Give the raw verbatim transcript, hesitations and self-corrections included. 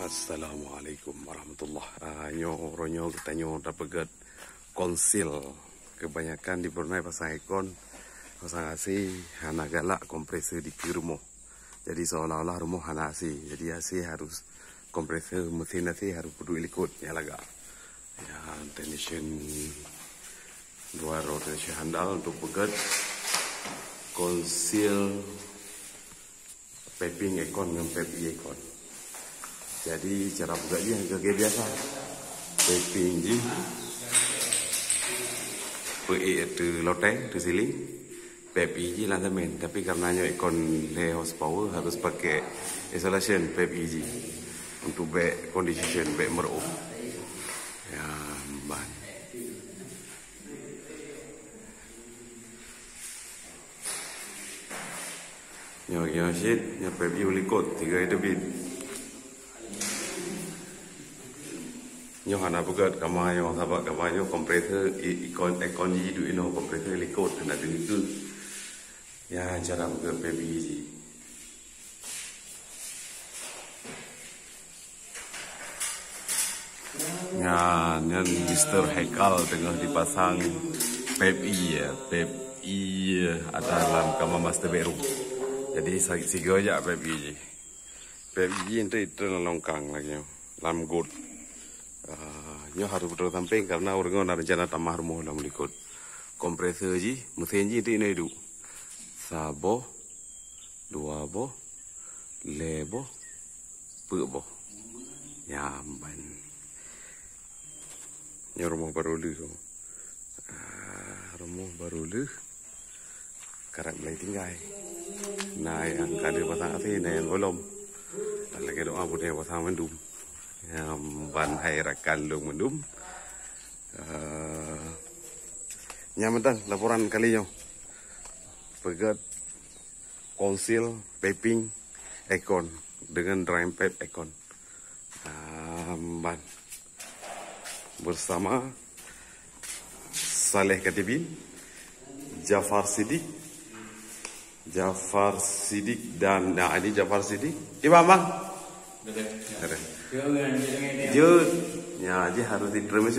Assalamualaikum warahmatullah. Ah, nyoe uroe nyoe geutanyoe tapeugét konsil. Kebanyakan di Brunei pasang aircon, pasang A C, hana galak kompresor dikeue rumoh. Jadi seolah-olah rumoh hana A C. Jadi A C harus, kompresor mesin A C harus peuduek likot nyang lagak. Ya, technician dua droe technician handal untuk peugét konsil piping aircon ngon pip ie aircon. Jadi cara peugét jih lagée biasa. Piping jih peuék ateueh loteng, ateueh siling. Pip ie jih lam samen. Tapi karena nyoe aircon lhée horsepower, harus pakai insulation pip ie jih untuk bék condensation, bék meureuôh. Ya, ban. Nyoe, nyoe cit, nyoe pip ie likot, tiga itu bit. Nyoe hana peugét kama nyoe, sabab kama nyoe kompresor i-, aircon, aircon jih duek inoe, kompresor likot, hana dikeue. Ya, cara peugét pip ie jih. Nyan, nyan Mister Haikal teungoh dipasang pip ie, ya. Pip ie ada lam kama master bedroom. Jadi, sa-, sigoe jak pip ie jih. Pip ie jih enteuk itreun lam longkang lagée nyoe, lam got. Ah, nyoe harus beutôi sampéng karena ureuëng nyoe na rencana tamah rumoh lam likot. Kompresor jih, mesin jih enteuk inoe iduek. Saboh, dua boh, lhée boh, peuet boh. Nyan ban. Nyoe rumoh barô lheueh. Ah, rumoh barô lheueh. Karab mulai tinggai. Na nyang ka lheueh pasang A C, na nyang gohlom. Dan lagée doa bunoe pasang mandum. Nyan ban hai rakan lôn mandum. Ah, nyan mantong laporan kali nyoe. Peugét konsil piping aircon dengan drain pipe aircon. Amban. Bersama Saleh Katibin, Jafar Sidik, Jafar Sidik dan, nah, ini Jafar Sidik. Iba, Bang? Ada. Jod. Ya, aja harus diterima.